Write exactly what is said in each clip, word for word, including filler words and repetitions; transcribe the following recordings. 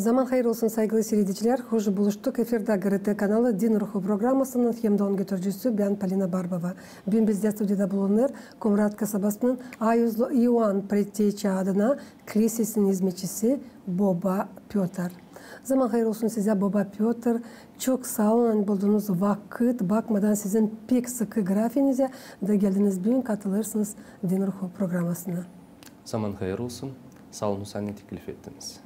Zaman hayır olsun, saygılı siiredicilär. Hoş buluştuk. Efirdä GRT kanalı Din Ruhu programasının hem dä onun götürücüsü bän, Polina Barbova. Büün bizdä studiyada bulunêr Komrat kasabasının Ayuzlu İoan Preteçä adına klisesinin izmetçisi boba Pötr. Zaman hayır olsun sizä, boba Pötr. Çok saa olun, ani buldunuz vakıt, bakmadan sizin pek sıkı grafiinizä, da geldiniz büün, katılêrsınız Din Ruhu programasına. Zaman hayır olsun. Saa olun, ani teklif ettiniz.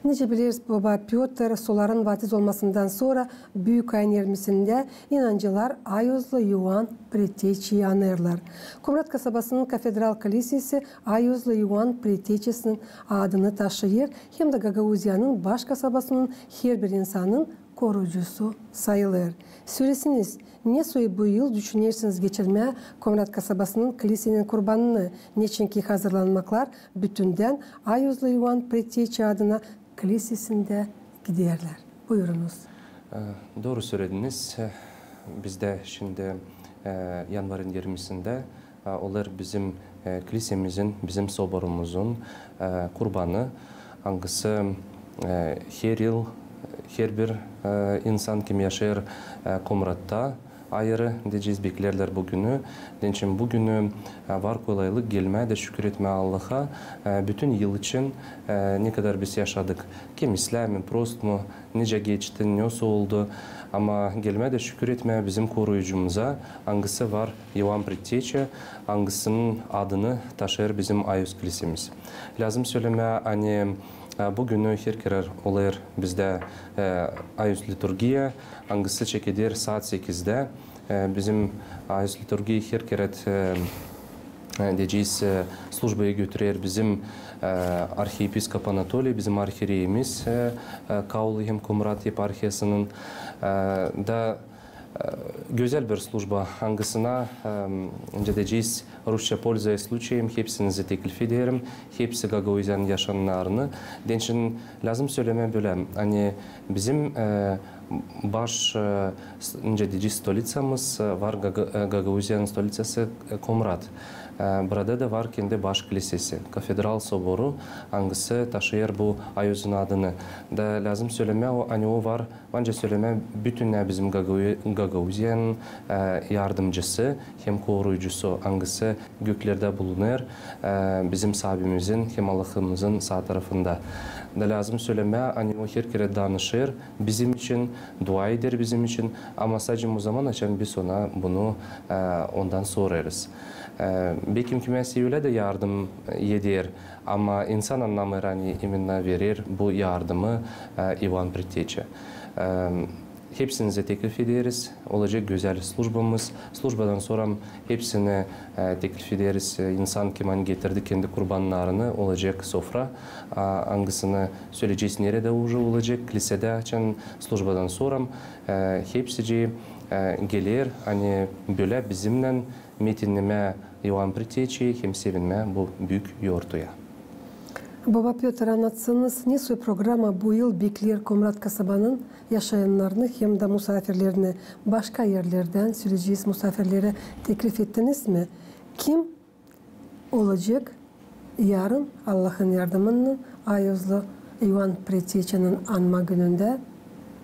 Nicä bilersiniz, boba Pötr, soların vaatiz olmasından sora Büük ayın irmisindä inancılar Ayuzlu İoan Preteçayı anêrlar. Komrat kasabasının kafedral klisesi Ayuzlu İoan Preteçasının adını taşıyêr, hem dä Gagauziyanın baş kasabasının herbir insanın koruyucusu sayılêr. Söleseniz, ne soy bu yıl düşünersiniz geçirmää Komrat kasabasının klisenin kurbanını, neçinki hazırlanmaklar bütündän Ayuzlu İoan Preteça adına klisesindä giderlär? Buyurunuz. E, dooru sölediniz. E, bizdä şindi, e, yanvarın irmisindä, e, olêr bizim, e, klisemizin, bizim soborumuzun, e, kurbanı, angısı, e, her yıl, herbir, e, insan, kim yaşêêr, e, Komratta, ayırı, deyecez, beklerlär bu günü. Deyni için bu günü, e, var kolaylık gelmää da şükür etmää Allaha, e, bütün yıl için, e, ne kadar biz yaşadık. Kim islää mi, prost mu, nicä geçti, ne oldu. Ama gelmää da şükür etmää bizim koruyucumuza, angısı var İoan Preteça, angısının adını taşıyêr bizim Ayuz klisemiz. Lääzım sölemää, ani, e, bu günü her kerä olêr bizdä, e, Ayuz liturgiya, angısı çekeder saat sekizdä. E, bizim Ayuz liturgiya her kerä, e, e, deyecez, e, slujbayı götürer bizim, e, arhiyepiskop Anatoliy, bizim arhireyimiz, e, e, Kaulu hem Komrat eparhiyasının, e, da, e, gözäl bir slujba, angısına, e, deyecez, rusça, пользуясь случаем, hepsinizi teklif ederim, hepsi Gagauziyanın yaşayanlarını. Deyni için lääzım sölemää bölä, ani bizim, e, baş, e, s-, nicä deyecez, stolicamız, e, var Gaga-, e, Gagauziyanın stolicası, e, Komrat. E, burada da var kendi baş klisesi, kafedral soboru, angısı taşıyêr bu Ayuzun adını. Da lääzım sölemää, o, ani o var, bence, sölemää, bütünnä bizim Gagau-, Gagauziyanın, e, yardımcısı hem koruyucusu, angısı göklerdä bulunêr, e, bizim Saabimizin hem Allahımızın saa tarafında. Da lääzım sölemää, ani o her kerä danışêr bizim için, dua eder bizim için, ama sade o zaman, açan biz ona bunu, e, ondan sorêrız. E, bekim kimisi ölä dä yardım eder, ama insan annamêêr, ani imenna verer bu yardımı, e, İoan Preteça. E, Hepsinizi teklif ederiz. Olacek gözäl slujbamız. Slujbadan sora hepsini, e, teklif ederiz. E, insan, kim ani getirdi kendi kurbannarını, olacek sofra, a, angısını söleyecez, neredä uje olacek, klisedä, açan slujbadan sora, e, hepsicii, e, geler, ani bölä bizimnän metinnemää İoan Preteçayı hem sevinmää bu büük yortuya. Boba Pötr, annatsanız, ne soy programa bu yıl bekleer Komrat kasabanın yaşayannarını hem dä musaafirlerini? Başka erlerdän söleyecez musaafirleri teklif ettiniz mi? Kim olacek yarın, Allahın yardımınnan, Ayuzlu İoan Preteçanın anma günündä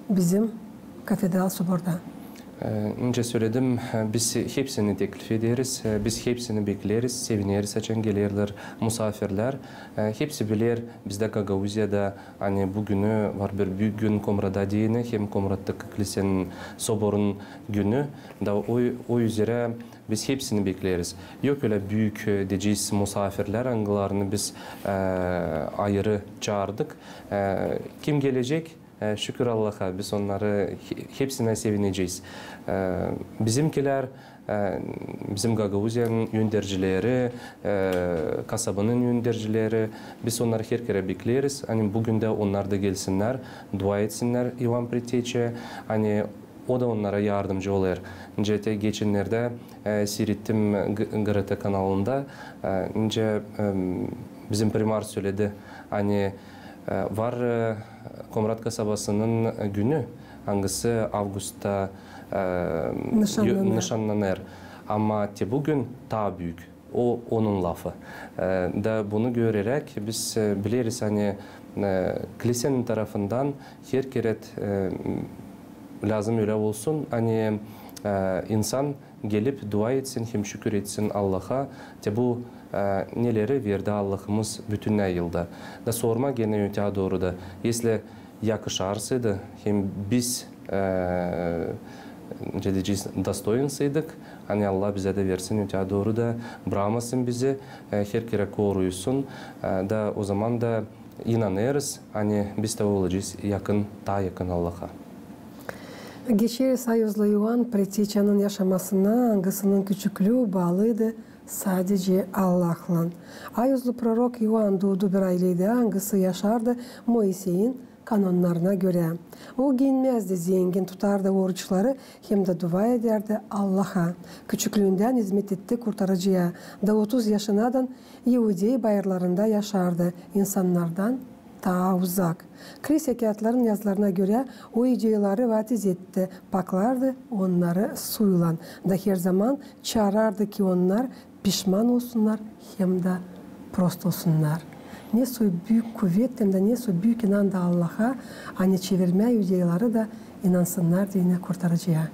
bizim kafedral soborda? E, nicä söledim, e, biz hepsini teklif ederiz, e, biz hepsini bekleriz, sevineriz, açan gelerlär musaafirlär. E, hepsi biler, bizdä Gagauziyada, ani bu günü var bir büük gün Komrada deyni, hem Komrattaki klisenin soborun günü. Da o, o üzerä biz hepsini bekleriz. Yok ölä büük, e, deyecez, musaafirlär, angılarını biz, e, ayırı çaardık. E, kim gelecek, e, şükür Allaha, biz onnarı he-, hepsinä sevinecez. E, bizimkilär, e, bizim Gagauziyanın öndercileri, e, kasabanın öndercileri, biz onnarı her kerä bekleriz. Ani bu gündä onnar da gelsinnär, dua etsinnär İoan Preteçaya. Ani o da onnara yardımcı olêr. Nicä te geçennerdä, e, siirettim G-, GRT kanalında, e, nicä, e, bizim primar söledi, ani, e, var, e, Komrat kasabasının günü, angısı avgustta, e, nışannanêr. Ama te bu gün taa büük. O, onun lafı. E, da bunu göreräk biz, e, bileriz, ani E, kilisenin tarafından her kerä, e, lääzım ölä olsun, ani, e, insan gelip dua etsin hem şükür etsin Allaha, te bu, e, neleri verdi Allahımız bütün yılda. Da sormaa genä ötää dooru da, если yakışarsaydı, hem biz, e, ne deyecez, dostoynsaydık, ani Allah bizä dä versin ötää dooru da, brakmasın bizi, e, her kerä koruysun, e, da o zaman da inanêrız, ani biz dä olacez yakın, taa yakın Allaha. Geçeriz ayuzlu İoan Pritiçanın yaşamasına, angısının küçüklüü baalıydı sadece Allahlan. Ayuzlu prorok İoan duudu bir ayledä, angısı yaşardı Moiseyin kanonnarına görä. O giinmäzdi zengin, tutardı oruçları hem dä dua edärdi Allaha. Küçüklüündän izmet etti Kurtarıcıya. Da otuz yaşınadan İudey bayırlarında yaşardı, insannardan taa uzak. Kilisiya kiyatların yazılarına görä, o iudeyları vaatiz etti, paklardı onnarı suylan. Da herzaman çaarardı, ki onnar pişman olsunnar hem dä prost olsunnar. Ne soy büük kuvet hem dä ne soy büük inandı Allaha, ani çevirmää iudeyları da inansınnar deyni Kurtarıcıya.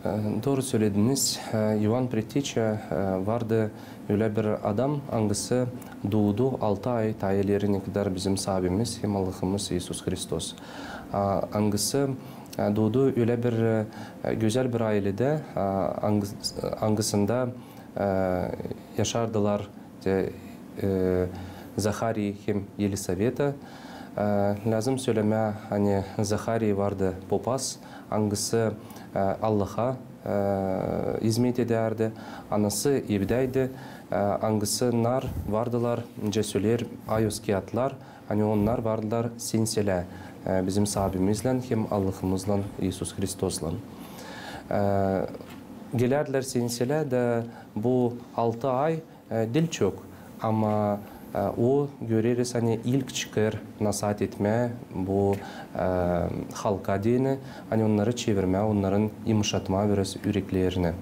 E, dooru sölediniz. E, İoan Pritiça, e, vardı ölä bir adam, angısı duudu altı ay taa ileri, nekadar bizim Saabimiz hem Allahımız İisus Hristos. A, angısı, e, duudu ölä bir, e, gözäl bir ayledä, a, angıs-, angısında, e, yaşardılar te, e, Zahariy hem Yelisaveta. E, lääzım sölemää, ani Zahariy vardı popaz, angısı, e, Allaha, e, izmet edärdi, anası evdäydi, e, angısınnar vardılar, nicä söleer ayuz kiyatlar, ani onnar vardılar senselä, e, bizim Saabimizlän hem Allahımızlan İisus Hristoslan. E, gelärdilär senselä da bu altı ay, e, diil çok, ama, e, o göreriz, ani ilk çıkêr nasaat etmää bu, e, halka deyni, ani onnarı çevirmää, onnarın yımışatmaa biraz üreklerini.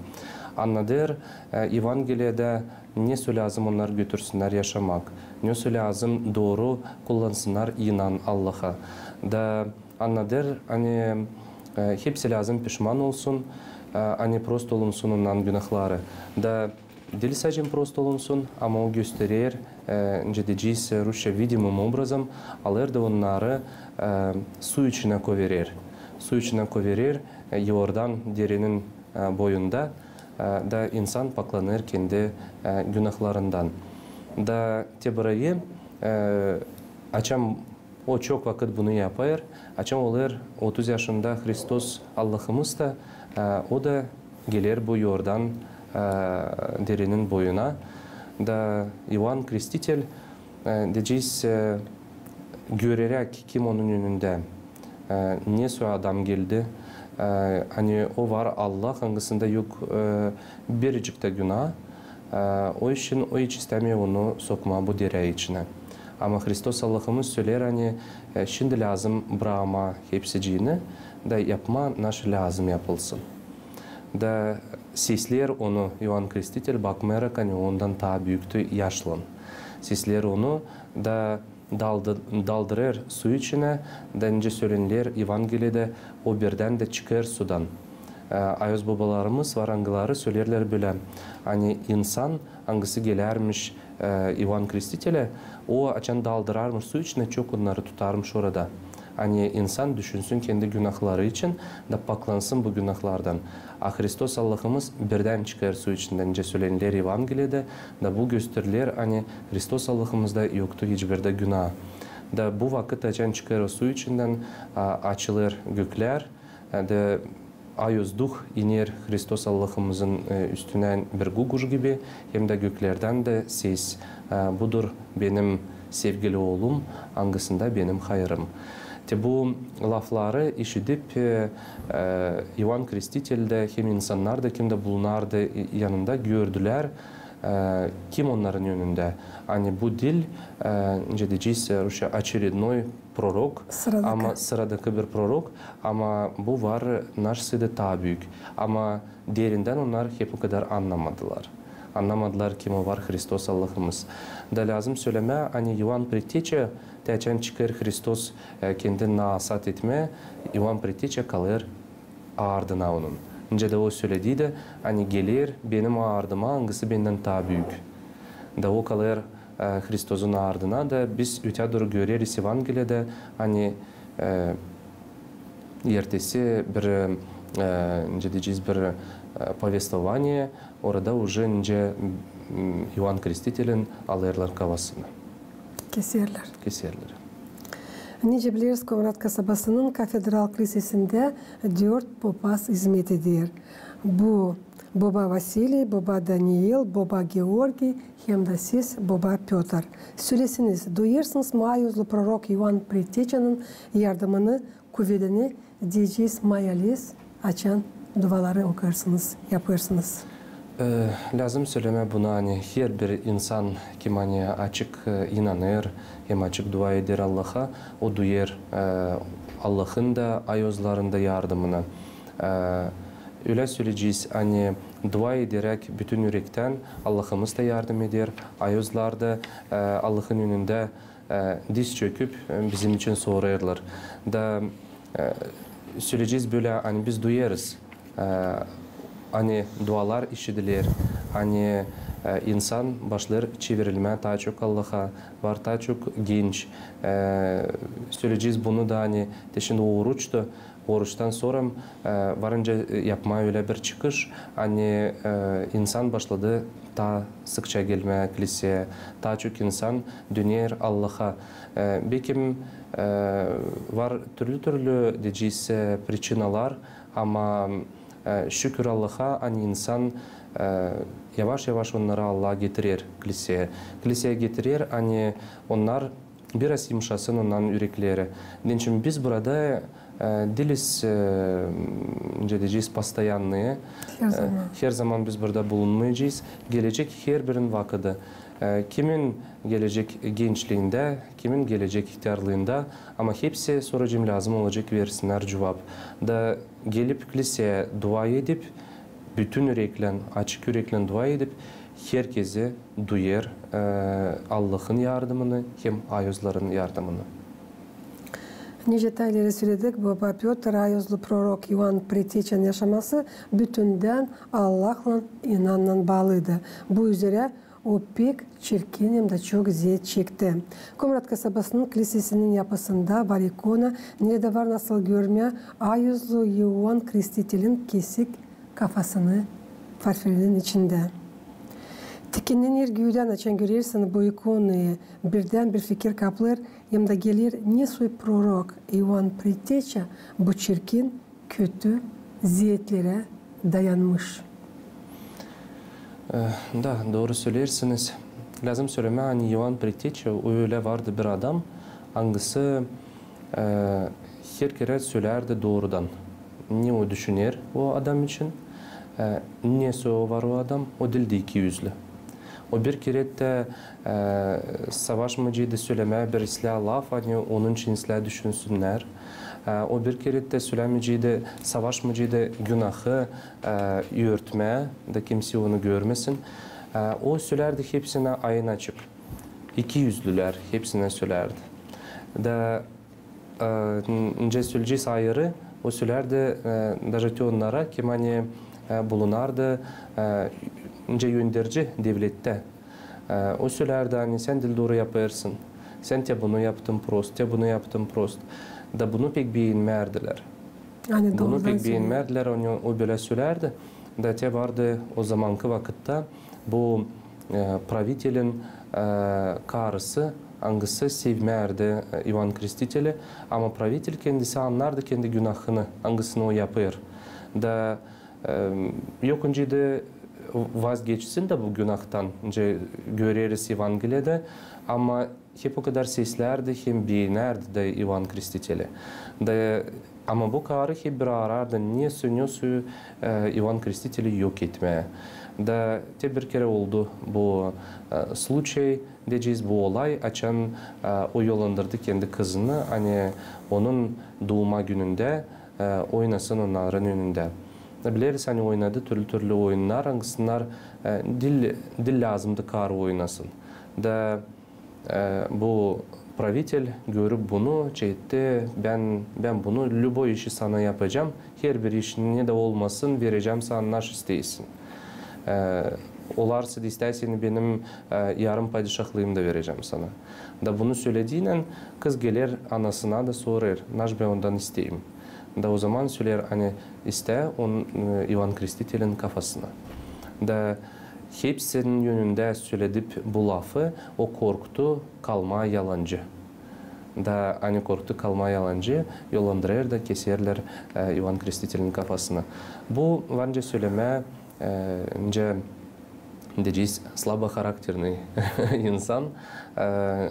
Annadêr, e, Evangeliyada ne soy lääzım onnar götürsünnär yaşamak, ne soy lääzım dooru kullansınnar inan Allaha. Da annadêr, ani, e, hepsi lääzım pişman olsun, e, ani prost olunsun onnan günahları. Da diil sade prost olunsun, ama o gösterer, e, nicä deyecez rusça, видимым образом, alêr da onnarı, e, su içinä köverer. Su içinä köverer, e, Iordan derenin, e, boyunda, e, da insan paklanêr kendi, e, günahlarından. Da te burayı, e, açan o çok vakıt bunu yapêr, açan olêr otuz yaşında Hristos Allahımız da, e, o da geler bu Iordan, e, derenin boyuna. Da İoan Kristitel, e, deyecez, e, göreräk, kim onun önündä, e, ne soy adam geldi, e, ani o var Allah, angısında yok, e, biricik tä günah, e, o için o hiç istämeer onu sokmaa bu derä içinä. Ama Hristos Allahımız söleer, ani, e, şindi lääzım brakmaa hepsicini da yapmaa, naşey lääzım yapılsın. Da sesleer onu İoan Kristitel, bakmayarak, ani ondan taa büüktü yaşlan. Sesleer onu da daldı-, daldırêr su içinä, da nicä sölener Evangeliyada, o birdän dä çıkêr sudan. E, ayuz bobalarımız var, angıları söleerlär bölä, ani insan, angısı gelärmiş, e, İoan Kristitelä, o açan daldırarmış su içinä, çok onnarı tutarmış orada. Ani insan düşünsün kendi günahları için da paklansın bu günahlardan. A Hristos Allahımız birdän çıkêr su içindän, nicä sölener Evangeliyada, da bu gösterer, ani Hristos Allahımızda yoktu hiçbir dä günah. Da bu vakıt, açan çıkêr o su içindän, a, açılêr göklär, e, da ayuz Duh iner Hristos Allahımızın, e, üstünä bir guguş gibi, hem dä göklerdän dä ses, e, budur benim sevgili oolum, angısında benim hayırım. Te bu lafları işidip, e, e, İoan Kristitel dä hem insannar da, kim dä bulunardı, e, yanında, gördülär, e, kim onnarın önündä. Ani bu diil, e, nicä deyecez rusça, очередной prorok, sıradakı, ama sıradakı bir prorok, ama bu var naşey sade taa büük. Ama derindän onnar hep o kadar annamadılar. Annamadılar, kim o var Hristos Allahımız. Da lääzım sölemää, ani İoan Predteçä, te açan çıkêr Hristos, e, kendini azat etmää, İoan Predteçä kalêr ardına onun. Nicä dä o söledi dä, ani geler benim ardıma, angısı bendän taa büük. Da o kalêr, e, Hristosun ardına da biz öteyä dooru göreriz Evangeliyada, ani, e, ertesi bir, e, nicä deyecez, bir, e, повествование, orada uje nicä, m, İoan Krestitelin alêrlar kafasını. Keserlär. Keserlär. Nicä bileriz, Komrat kasabasının kafedral klisesindä dört popaz izmet eder. Bu boba Vasiliy, boba Daniil, boba Georgiy hem dä siz, boba Pötr. Sölesiniz, duyêrsınız mı ayuzlu prorok İoan Predteçanın yardımını, kuvedini deyecez mayaliz, açan duaları okuyêrsınız, yapêrsınız? E, lääzım sölemää bunu, ani herbir insan, kim ani açık, e, inanêr hem açık dua eder Allaha, o duyêr, e, Allahın da ayuzların da yardımını. E, ölä söleyecez, ani dua ederäk bütün ürektän Allahımız da yardım eder, ayuzlar da, e, Allahın önündä, e, diz çöküp, e, bizim için sorêrlar. Da, e, söleyecez bölä, ani biz duyêrız, e, ani dualar işidiler, ani, e, insan başlêêr çevirilmää taa çok Allaha, var taa çok genç. E, söleyecez bunu da, ani te şindi oruçtu, oruçtan sora, e, var nicä, e, yapmaa ölä bir çıkış, ani, e, insan başladı taa sıkça gelmää kliseyä, taa çok insan döner Allaha. E, bekim, e, var türlü-türlü, deyecez, e, pričinalar, ama, e, şükür Allaha, ani insan, e, yavaş-yavaş onnarı Allaha getirer kliseyä. Kliseyä getirer, ani onnar biraz yımşasın onnarın ürekleri. Deyni biz burada, e, diiliz, e, nicä deyecez, постоянные. Her zaman. Her zaman biz burada bulunmayacez. Gelecek herbirin vakıdı. E, kimin gelecek gençliindä, kimin gelecek ihtärlıında, ama hepsi sora lääzım olacek versinnär cuvap. Da gelip kliseyä dua edip, bütün üreklän, açık üreklän dua edip, herkezi duyêr, e, Allahın yardımını hem ayuzların yardımını. Nicä taa ileri söledik, boba Pötr, ayuzlu prorok İoan Predteçanın yaşaması bütündän Allahlan inamnan baalıydı. Bu üzerä o pek çirkin hem dä çok zeet çekti. Komrat kasabasının klisesinin yapısında var ikona, neredä var nasıl görmää ayuzlu İoan Krestitelin kesik kafasını farfelerinin içindä. Tikinnenir güüdän, açan görersin bu ikonayı, birdän bir fikir kaplêêr hem dä geler, ne soy prorok İoan Predteça bu çirkin, kötü zeetlerä dayanmış. E, da, dooru söleersiniz. Lääzım sölemää, ani İoan Predteça, o ölä vardı bir adam, angısı, e, her kerä sölärdi doorudan, ne o düşüner o adam için, e, ne soy o var o adam, o diildi ikiyüzlü. O bir kerä dä, e, savaşmayceydı sölemää birisilä laf, ani onun için islää düşünsünnär. E, o bir kerä dä sölämeyceydi, savaşmayceydı günahı, e, örtmää, da kimsey onu görmesin. E, o sölärdi hepsinä aynaçık. İkiyüzlülär, hepsinä sölärdi. Da, e, n-, nicä söleyecez ayırı, o sölärdi, e, даже te onnara, kim ani, e, bulunardı, e, nicä önderci devlettä. E, o sölärdi, ani sän diil dooru yapêrsın. Sän te bunu yaptın prost, te bunu yaptın prost. Da bunu pek beenmärdilär. Bunu pek beenmärdilär, ani o bölä sölärdi. Da te vardı o zamankı vakıtta bu, e, правителин, e, karısı, angısı sevmärdi, e, İoan Krestiteli, ama правитель kendisi annardı kendi günahını, angısını o yapêr. Da, e, yok önceydi vazgeçsin da bu günahtan, nicä göreriz Evangeliyada, ama hep o kadar seslärdi hem beenärdi da İoan Krestiteli. Da, ama bu karı hep bir arardı, ne soy, ne soy, e, İoan Krestiteli yok etmää. Da te bir kerä oldu bu, e, случай, deyecez, bu olay, açan, e, o yollandırdı kendi kızını, ani onun duuma günündä, e, oynasın onnarın önündä. bileriz, ani oynadı türlü-türlü oyunnar, angısınnar, e, diil, diil lääzımdı karı oynasın. Da, e, bu pravitel görüp bunu, çekti, bän, bän bunu, lüboy işi sana yapacam, herbir işi ne dä olmasın, verecäm sana, naş isteysin. E, olarsa da istärsän benim, e, yarım padişahlıım da verecäm sana. Da bunu sölediynän kız geler anasına da sorêr, naş bän ondan isteyim. Da ozaman söleer, ani istä on, e, İvan Krestitelin kafasını. Da hepsinin önündä söledip bu lafı, o korktu kalmaa yalancı. Da ani korktu kalmaa yalancı, yollandırêr da keserlär, e, İvan Krestitelin kafasını. Bu var nicä sölemää, e, nicä deyecez, слабохарактерный insan, e,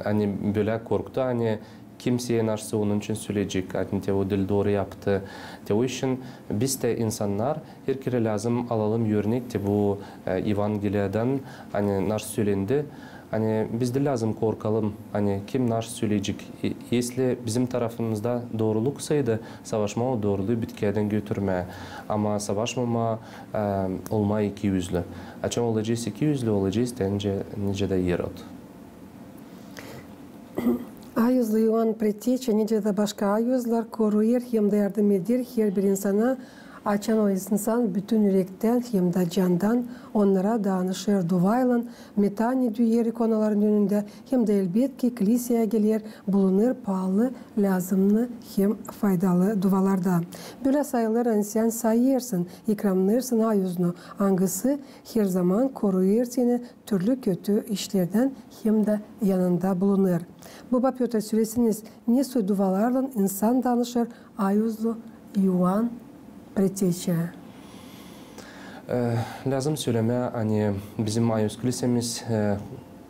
ani bölä korktu, ani kimsey naşsa onun için söleyecek, ani te o diil dooru yaptı. Te o için biz dä insannar, herkerä lääzım alalım örnek te bu, e, Evangeliyadan, ani naş sölendi, ani biz dä lääzım korkalım, ani kim naş söleyecek. E, esli bizim tarafımızda dooruluk saydı, savaşmaa o dooruluu bitkiyädän götürmää. Ama savaşmamaa, e, olmaa ikiüzlü. Açan olacez ikiüzlü, olacez nicä, nicä dä İrod. Ayuzlu İvan Preteça, nicä dä başka ayuzlar, koruyêr hem dä yardım eder herbir insana, açan o insan bütün ürektän hem dä candan onnara danışêr duaylan, metani düüyer ikonaların önündä, hem dä, elbetki, kliseyä geler, bulunêr paalı, lääzımnı hem faydalı dualarda. Bölä sayılêr, ani sän sayêrsın, ikramnêêrsın ayuzunu, angısı herzaman koruyêr seni türlü kötü işlerdän hem dä yanında bulunêr. Baba Pötr, söleseniz, ne soy dualarlan insan danışêr ayuzlu İvan Preteçayä? E, lääzım sölemää, ani bizim ayuz klisemiz, e,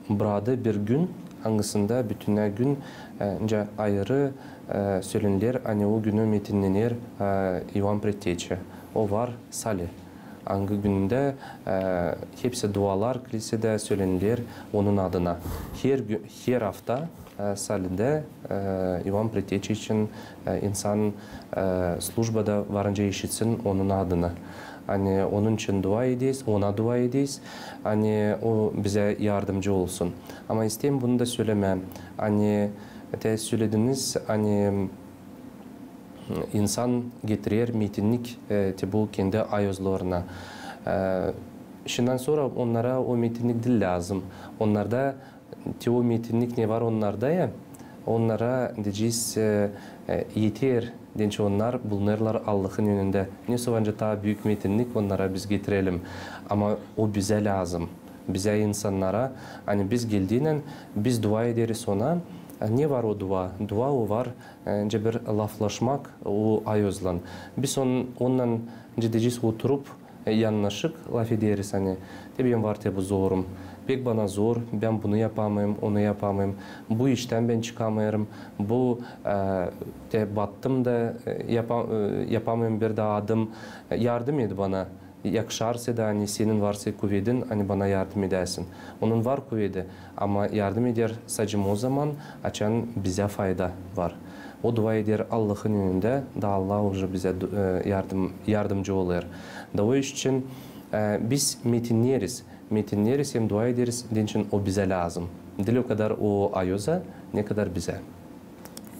buradı bir gün, angısında bütünnä gün, e, nicä ayırı, e, söleniler, ani o günü metinnener, e, İvan Preteça. O var sali. Angı gündä, e, hepsi dualar klisedä söleniler onun adına. Her gü-, her afta, e, salidä, e, İvan Preteça için, e, insan, e, slujbada var nicä işitsin onun adını. Ani onun için dua ederiz, ona dua ederiz. Ani o bizä yardımcı olsun. Ama isteerim bunu da sölemää. Ani te sölediniz, ani insan getirer metinnik, e, te bu kendi ayuzlarına. E, şundan sora onnara o metinnik diil lääzım. Onnarda te o metinnik ne var onnarda ya, onnara, deyecez, e, e, eter, deyni onnar bulunêrlar Allahın önündä. Ne soy var nicä taa büük metinnik onnara biz getirelim. Ama o bizä lääzım. Bizä, insannara, ani biz geldiynän, biz dua ederiz ona. E, ne var o dua? Dua o var, e, nicä bir laflaşmak o ayuzlan. Biz on-, ondan, nicä deyecez, oturup, e, yannaşık lafederiz, ani, te benim var te bu zorum. Pek bana zor, bän bunu yapamêêrım, onu yapamêêrım. Bu iştän bän çıkamêêrım, bu, e, te battım da, e, yapa-, e, yapamêêrım bir dä adım. E, yardım et bana. Yakışarsa da, ani senin varsa kuvedin, ani bana yardım edäsin. Onun var kuvedi, ama yardım eder sade o zaman, açan bizä fayda var. O dua eder Allahın önündä, da Allah uje bizä du-, e, yardım, yardımcı olêr. Da o iş için, e, biz metinneriz, metinneriz hem dua ederiz, deyni o bizä lääzım. Diil o kadar o ayuza, ne kadar bizä.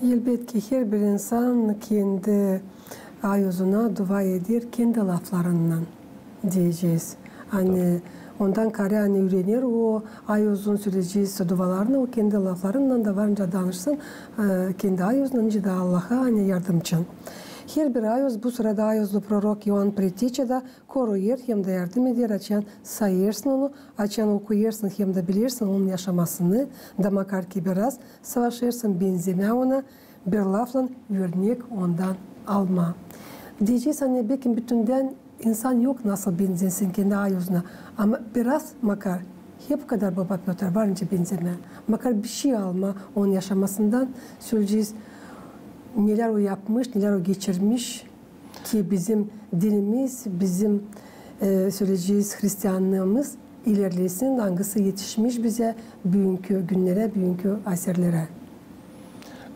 Elbetki, herbir insan kendi ayuzuna dua eder kendi laflarınnan, deyecez. Ani ondan kaarä, ani üürener o ayuzun, söleyecez dualarını, o kendi laflarınnan da var nicä danışsın, e, kendi ayuzuna, nicä dä Allaha, ani yardımçı. Herbir ayuz, bu sırada ayuzlu prorok İoan Preteça da koruyêr hem dä yardım eder, açan sayêrsın onu, açan okuyêrsın hem dä bilersin onun yaşamasını, da makar ki biraz savaşêrsın benzemää ona, bir laflan örnek ondan almaa. Deyecez, ani belki bütündän insan yok nasıl benzesin kendi ayuzuna, ama biraz makar, hep kadar Baba Pötr var nicä benzemää. Makar bişey almaa onun yaşamasından, söleyecez, nelär o yapmış, nelär o geçirmiş, ki bizim dinimiz, bizim, e, söleyecez, hristianlığımız ilerlesin, angısı etişmiş bizä büünkü günnerä, büünkü aserlerä.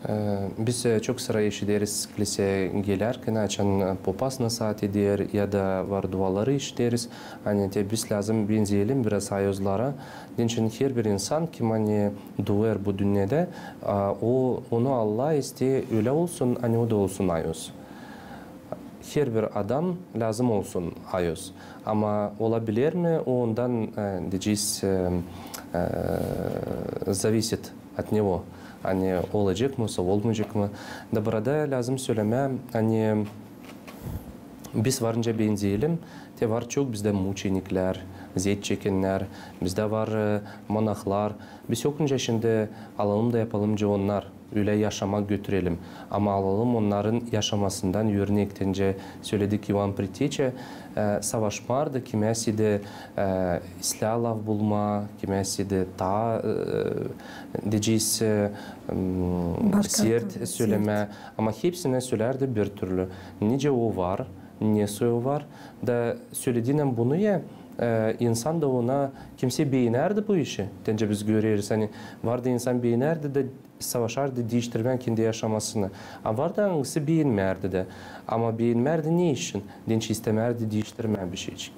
E, biz, e, çok sıra işideriz kliseyä gelärkän, açan, e, popas nasaat eder ya da var duaları işideriz. Ani te biz lääzım benzeyelim biraz ayuzlara. Deyni herbir insan, kim ani duêr bu dünnedä, a, o, onu Allah isteer ölä olsun, ani o da olsun ayuz. Herbir adam lääzım olsun ayuz. Ama olabilir mi o ondan, e, deyecez, e, e, зависит от него, ani olacek mı, olmayacek mı? Da burada lääzım sölemää, ani biz varınca benzeyelim, te var çok bizdä muçeniklär, eziyet çekennär, bizdä var, e, monahlar. Biz yokunca şindi alalım da yapalım da onnar ölä yaşamak götürelim. Ama alalım onnarın yaşamasından örnek. Deyni söledik, İvan Priţiçä, e, savaşmardı kimäsä dä, e, islää laf bulmaa, kimäsä dä taa, e, deyecez, e, m, sert sölemää. Ama hepsinä sölärdi bir türlü. Nicä o var, nesoy o var. Da sölediynän bunu ya, e, insan da ona, kimsey beenärdi bu işi. Deyni biz göreriz, ani vardı insan beenärdi da savaşardı diiştirmää kendi yaşamasını. A vardı angısı beenmärdi dä. Ama beenmärdi ne için? Deyni istemärdi diiştirmää bir şeycik.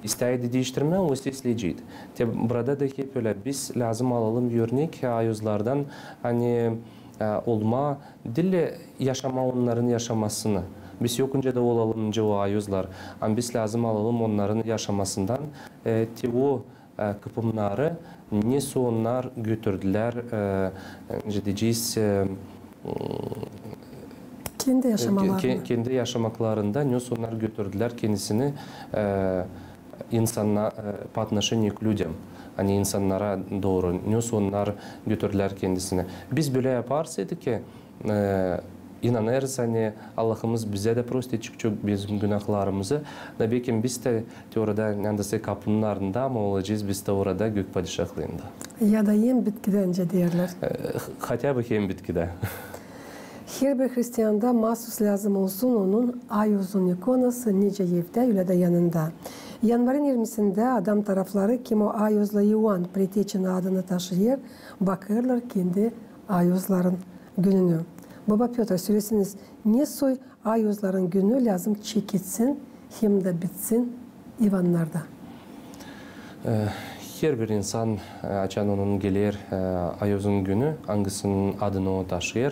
İstärdi diiştirmää, o sesleceydi. Te burada da hep ölä. Biz lääzım alalım örnek ayuzlardan, ani, e, olmaa diil yaşamaa onnarın yaşamasını. Biz yokunca da olalım o ayuzlar. Ama biz lääzım alalım onnarın yaşamasından, e, te o e, kıpımnarı, nesoy onnar götürdülär, e, deyecez, e, m, kendi yaşamaklarında, nesoy onnar götürdülär kendisini, e, insanna-, e, по отношению к людям, ani insannara dooru, nesoy onnar götürdülär kendisini. Biz bölä yaparsaydık, e, inanêrız, ani Allahımız bizä dä prost edecek çok bizim günahlarımızı. Da bekim biz dä te orada, neredäsä kapının ardında, ama olacez biz dä orada gök padişahlıında. Ya da hem bitkidä, deyerlär. E, хотя бы hem bitkidä. Herbir hristiyanda masus lääzım olsun onun ayuzun ikonası nicä evdä, ölä dä yanında. Yanvarın irmisindä adam tarafları, kim o ayuzlu İoan Priţiçin adını taşıyêr, bakêrlar kendi ayuzların gününü. Baba Pötr, sölesiniz, nesoy ayuzların günü lääzım çeketsin hem dä bitsin İvannarda? E, herbir insan, e, açan onun geler, e, ayuzun günü, angısının adını o taşıyêr,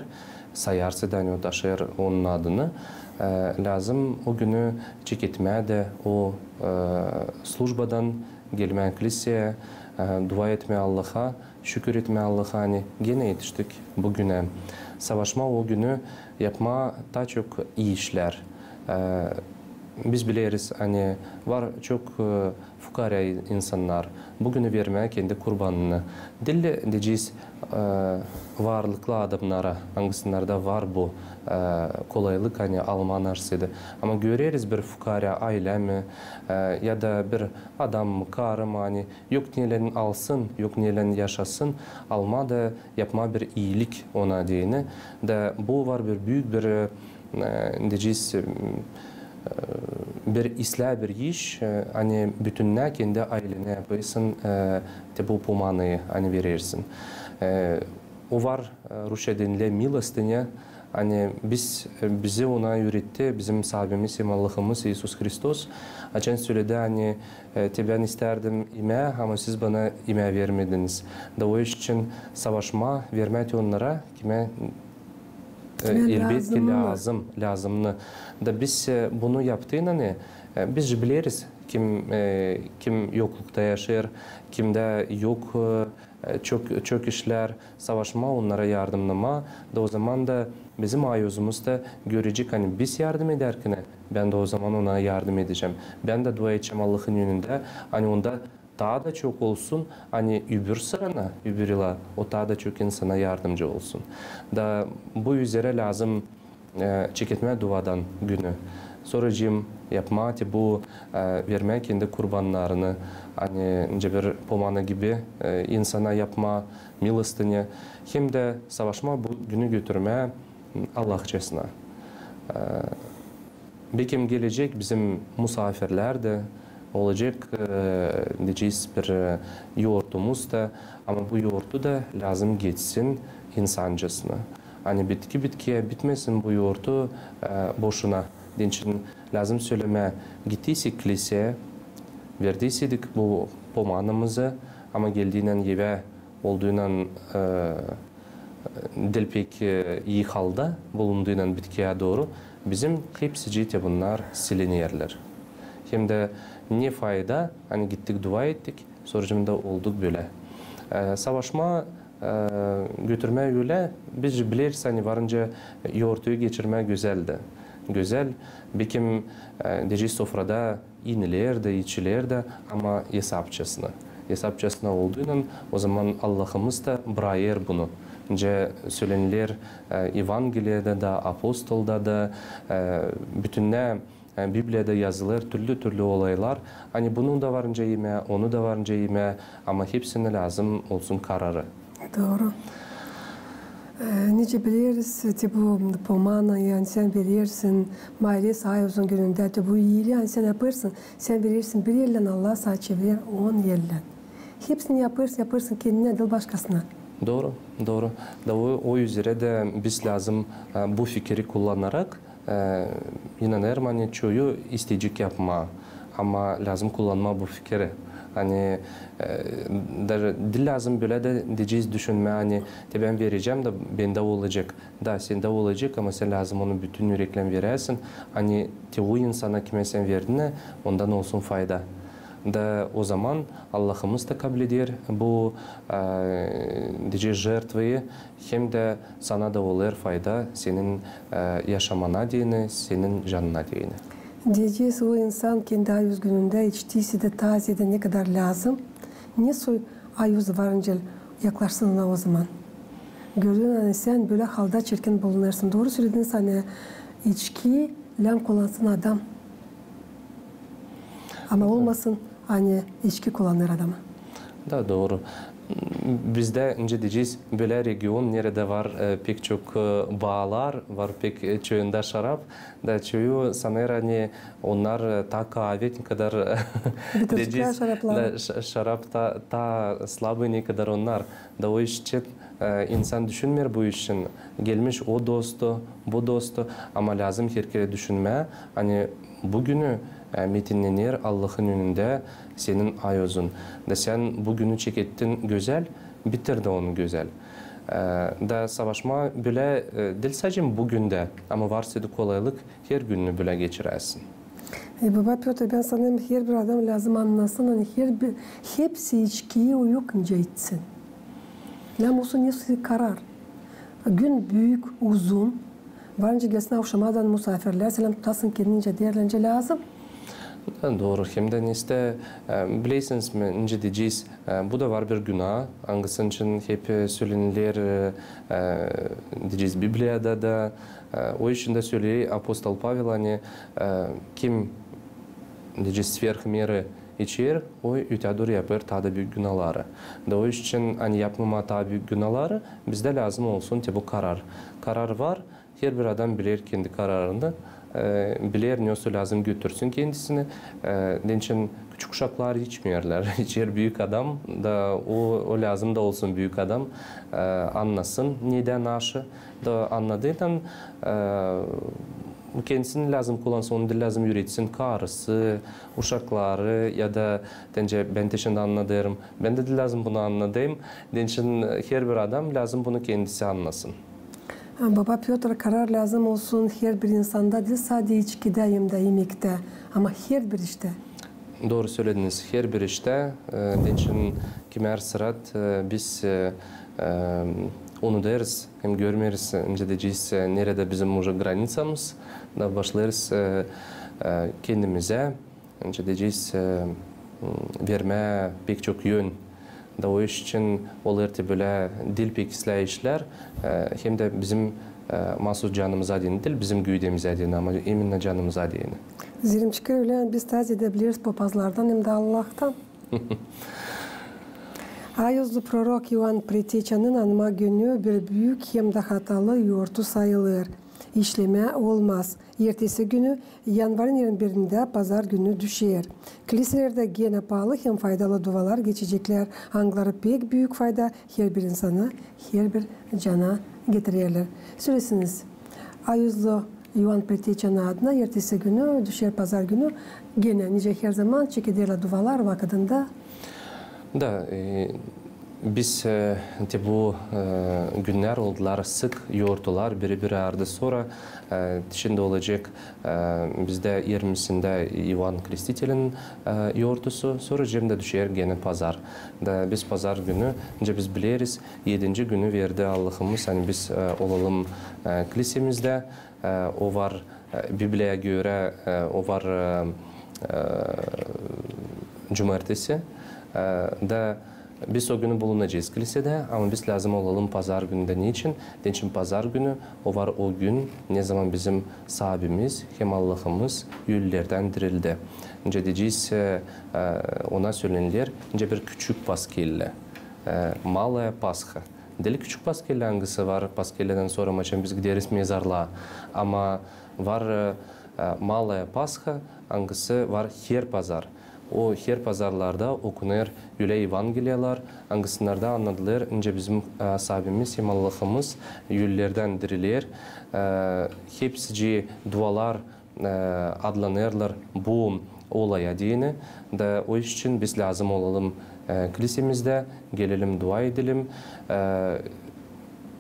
sayarsa da, ani o taşıyêr onun adını, e, lääzım o günü çeketmää dä o, e, slujbadan, gelmää kliseyä, e, dua etmää Allaha, şükür etmää Allaha, ani genä etiştik bu günä. Savaşmaa o günü yapmaa taa çok ii işlär. E, biz bileriz, ani var çok, e, fukaarä insannar. Bu günü vermää kendi kurbanını. Diil, deyecez, e, varlıklı adamnara, angısınarda var bu, e, kolaylık, ani almaa narsıydı. Ama göreriz bir fukaarä aylä mi, e, ya da bir adam mı, karı mı, ani yok neylän alsın, yok neylän yaşasın, almaa da yapmaa bir iilik ona deyni. Da bu var bir büük bir, e, deyecez, e, bir islää bir iş, e, ani bütünnä kendi aylenä yapêrsın, e, te bu pomanayı, ani verersin. E, o var, e, rusça denilä milostinya, ani biz, e, bizi ona üüretti bizim Saabimiz hem Allahımız İisus Hristos. Açan söledi, ani, e, te bän istärdim imää, ama siz bana imää vermediniz. Da o iş için savaşmaa, vermää te onnara, kimä, e, elbetki lääzımnı. Da biz, e, bunu yaptıynan, e, biz bileriz, kim, e, kim yoklukta yaşêêr, kimdä yok, e, çok, çok işlär, savaşmaa, onnara yardımnamaa, da o zaman da bizim ayuzumuz da görecek, ani biz yardım edärkän, bän dä o zaman ona yardım edecäm. Bän dä dua edecäm Allahın önündä, ani onda taa da çok olsun, ani öbür sırana, öbür yıla o taa da çok insana yardımcı olsun. Da bu üzerä lääzım, e, çeketmää duadan günü. Sora hem yapmaa te bu, e, vermää kendi kurbannarını, ani nicä bir pomana gibi, e, insana yapmaa, milostinya, hem dä savaşmaa bu günü götürmää Allahçasına. E, bekim gelecek bizim musaafirlär dä, olacek, e, deyecez, bir, e, yortumuz da, ama bu yortu da lääzım geçsin insancasına. Ani bitki bitkiyä, bitmesin bu yortu, e, boşuna. Deyni için lääzım sölemää, gittiysek kliseyä, verdiysedik bu pomanamızı, ama geldiynän evä, olduynan, e, diil pek, e, ii halda bulunduynan bitkiyä dooru, bizim hepsicii te bunnar silinerlär. Hem dä ne fayda, ani gittik, dua ettik, sonucunda olduk bölä. E, savaşmaa, e, götürmää ölä, biz bileriz, ani varınca yortuyu geçirmää gözäl dä. Gözäl, bekim, e, deyecez, sofrada inilär dä, içilär dä, ama esapçasına. Esapçasına olduynan, ozaman Allahımız da brakêr bunu. Nicä sölenilär, e, Evangeliyada da, Apostolda da, e, bütünnä, e, Bibliyada yazılêr türlü-türlü olaylar. Ani bunu da varınca imää, onu da varınca imää, ama hepsini lääzım olsun kararı. Dooru. E, nicä bileriz, te bu pomana, ani sän verersin, Maarez Ayozun günündä, te bu iilii, ani sän yapêrsın, sän verersin bir ellän, Allah sana çevirer on ellän. Hepsini yapêrsın, yapêrsın kendinä, diil başkasına. Dooru, dooru. Da o, o üzerä dä biz lääzım, e, bu fikiri kullanarak, e, inanêrım, ani çoyu isteyecek yapmaa. Ama lääzım kullanmaa bu fikiri. Ani, e, da, diil lääzım bölä dä deyecez düşünmää, ani te bän verecäm dä bendä olacek. Da, sendä olacek, ama sän lääzım onu bütün üreklän veräsin. Ani te o insana, kimä sän verdin, ondan olsun fayda. Da ozaman Allahımız da kabul eder bu, e, deyecez, jertvayı, hem dä sana da olêr fayda senin, e, yaşamana deyni, senin canına deyni. Deyecez, o insan kendi ayoz günündä içtiyse dä, taze dä ne kadar lääzım, ne soy ayoz varınca yaklaşsın ona ozaman. Gördün, ani sän bölä halda çirkin bulunêrsın. Dooru söledin, ani içki lääzım kullansın adam. Ama olmasın, ani içki kullanêr adamı. Da, dooru. Bizdä, nicä deyecez, bölä region, neredä var, e, pek çok, e, baalar, var pek, e, çoyunda şarap. Da çoyu sanêr, ani onnar, e, taa kaavä ne kadar, e, deyecez, şarapları. Da, ş-, şarap taa, taa slabıy ne kadar onnar. Da o iş için, e, insan düşünmeer bu işin. Gelmiş o dostu, bu dostu. Ama lääzım herkerä düşünmää, ani bu günü, e, metinnener Allahın önündä senin ayozun. Da sän bu günü çekettin gözäl, bitir dä onu gözäl. E, da savaşmaa bölä, e, diil sade bu gündä, ama varsa da kolaylık, her gününü bölä geçiräsin. E, baba Pötr, bän sanêrım, herbir adam lääzım annasın, ani herbir, hepsi içkiyi uyukınca içsin. Lääzım olsun nesä karar. Gün büük, uzun. Varınca gelsin avşamadan musaafirlär, sän tutasın kendini nicä deerlär, nicä lääzım. Da, dooru. Hem dä nesä, e, bilersiniz mi, nicä deyecez, e, bu da var bir günaa, angısının için hep, e, sölenilär, e, e, deyecez, Bibliyada da, e, o için dä söleer apostol Pavel, ani, e, kim, deyecez, sverhmerı içer, o ötedooru yapêr taa da büük günaaları. Da o için, ani yapmamaa taa büük günaaları, bizdä lääzım olsun te bu karar. Karar var, herbir adam biler kendi kararını, e, biler, nesoy lääzım götürsün kendisini. E, deyni için küçük uşaklar içmeerlär, içer büük adam, da o, o lääzım da olsun büük adam, e, annasın, nedän aşı, da annadıynan, e, kendisini lääzım kullansın, onu diil lääzım üüretsin karısı, uşakları ya da deyni için bän te şindi annadêrım, bän dä diil lääzım bunu annadayım. Deyni için herbir adam lääzım bunu kendisi annasın. Baba Pötr, karar lääzım olsun herbir insanda, diil sade içkidä hem dä imektä, ama herbir iştä. Dooru sölediniz, herbir iştä, e, deyni için kimär sırat, e, biz, e, e, unudêrız hem görmeeriz, hem dä deyecez, e, neredä bizim уже границамız, da başlêêrız, e, e, kendimizä, deyni deyecez, e, m, vermää pek çok yön. Da o iş için olêr te bölä diil pek islää işlär, e, hem dä bizim, e, maasuz canımıza deyni diil, bizim güüdemizä deyni, ama iminna canımıza deyni. Zerem çıkêr ölä, ani biz taaz edä bileriz papazlardan hem dä Allahtan. Ayozlu prorok İoan Preteçanın anma günü bir büük hem dä hatalı yortu sayılêr. işlemää olmaz. Ertesi günü, yanvarın irmi birindä, pazar günü düşer. Kliselerdä genä paalı hem faydalı dualar geçeceklär, angıları pek büük fayda herbir insana, herbir cana getirerlär. Sölesiniz, ayuzlu İoan Preteçanın adına ertesi günü, düşer pazar günü, genä, nicä her zaman, çekederlär dualar vakıdında. Da, e, biz, e, te bu, e, günnär oldular sık yortular biri-biri ardı, sora, e, şindi olacek, e, bizdä irmisindä İoan Krestitelin, e, yortusu, sora cem dä düşer genä pazar. Da biz pazar günü, nicä biz bileriz, edinci günü verdi Allahımız, ani biz, e, olalım, e, klisemizdä, e, o var, e, Bibliyaya görä, e, o var, e, e, cumartesi. E, da biz o günü bulunacez klisedä, ama biz lääzım olalım pazar günündä. Neçin? Neçin pazar günü o var o gün, ne zaman bizim Saabimiz hem Allahımız ölülerdän dirildi. Nicä deyecez, e, e, ona söleniler, nicä bir küçük Paskellä, e, Malaya Pasha. Diil küçük Paskellä, angısı var Paskelleden sora, maçan biz gideriz mezarlıa. Ama var, e, e, Malaya Pasha, angısı var her pazar. O her pazarlarda okunêr ölä evangeliyalar, angısınarda annadılêr, nicä bizim, e, Saabimiz hem Allahımız ölülerdän diriler. E, hepsicii dualar e, adlanêrlar bu olaya deyni. Da o iş için biz lääzım olalım, e, klisemizdä, gelelim, dua edelim. E,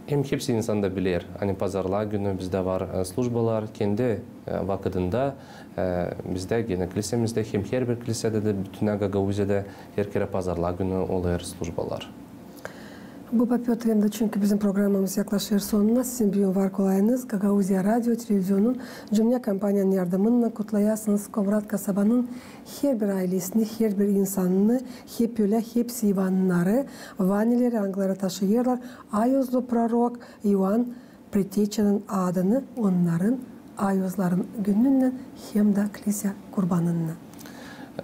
hem hepsi insan da biler, ani pazarlar günü bizdä var, e, slujbalar, kendi, e, vakıdında, e, bizdä genä klisemizdä, hem herbir klisedä dä, bütünnä Gagauziyada her kerä pazarlar günü olêr slujbalar. Boba Pötr, hem dä çünkü bizim programamız yaklaşêr sonuna, sizin büün var kolayınız Gagauziya radio televizionun cümlä kompaniyanın yardımınnan kutlayasınız Komrat kasabanın herbir aylesini, herbir insanını, hep ölä hepsi İvannarı, vanileri, angıları taşıyêrlar ayuzlu prorok İoan Preteçanın adını, onnarın ayuzların gününnän hem dä klise kurbanınnan.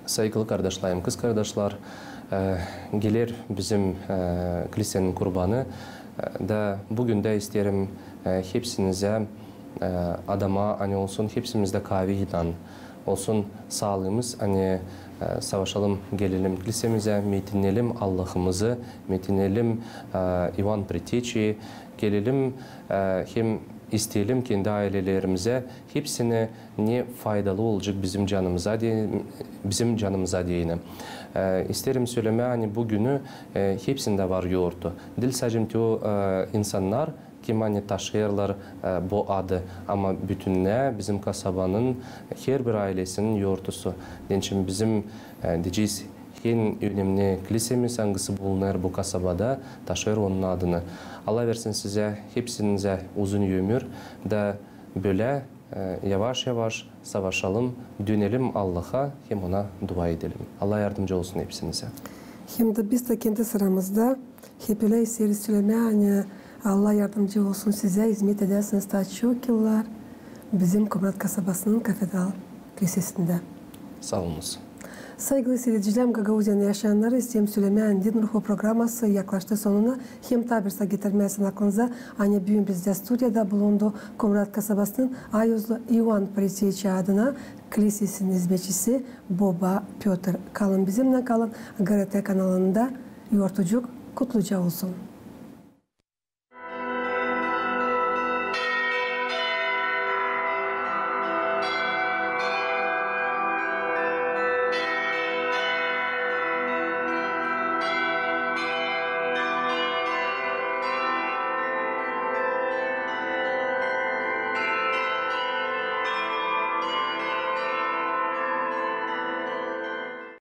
Saygılı kardaşlarım, kızkardaşlar, e, geler bizim, e, klisenin kurbanı, e, da bu gündä isteerim, e, hepsinizä, e, adamaa, ani olsun hepsimizdä kaavi inan, olsun saalıımız, ani, e, savaşalım, gelelim klisemizä, metinelim Allahımızı, metinelim, e, İoan Preteçayı, gelelim, e, hem isteyelim kendi aylelerimizä, hepsinä ne faydalı olacek bizim canımıza de-, bizim canımıza deyni. E, isteerim sölemää, ani bu günü, e, hepsindä var yortu. Diil sade te o, e, insannar, kim ani taşıyêrlar, e, bu adı, ama bütünnä bizim kasabanın herbir aylesinin yortusu. Neçin bizim, e, deyecez, en önemni klisemiz, angısı bulunêr bu kasabada, taşıyêr onun adını. Allah versin sizä, hepsinizä uzun ömür da bölä, e, yavaş-yavaş savaşalım, dönelim Allaha hem Ona dua edelim. Allah yardımcı olsun hepsinizä. Hem dä biz dä kendi sıramızda hep ölä isteeriz sölemää, ani Allah yardımcı olsun sizä, izmet edäsiniz taa çok yıllar bizim Komrat kasabasının kafedral klisesindä. Saa olunuz. Saygılı siiredicilär, Gagauziyanın yaşayannarı, isteerim sölemää, ani Diin Ruhu programası yaklaştı sonuna. Hem taa bir saa getirmäsin aklınıza, ani büün bizdä studiyada bulundu Komrat kasabasının ayuzlu İoan Preteça adına klisesinin izmetçisi Boba Pötr. Kalın bizimnän, kalın GRT kanalında. Yortucuk kutluca olsun.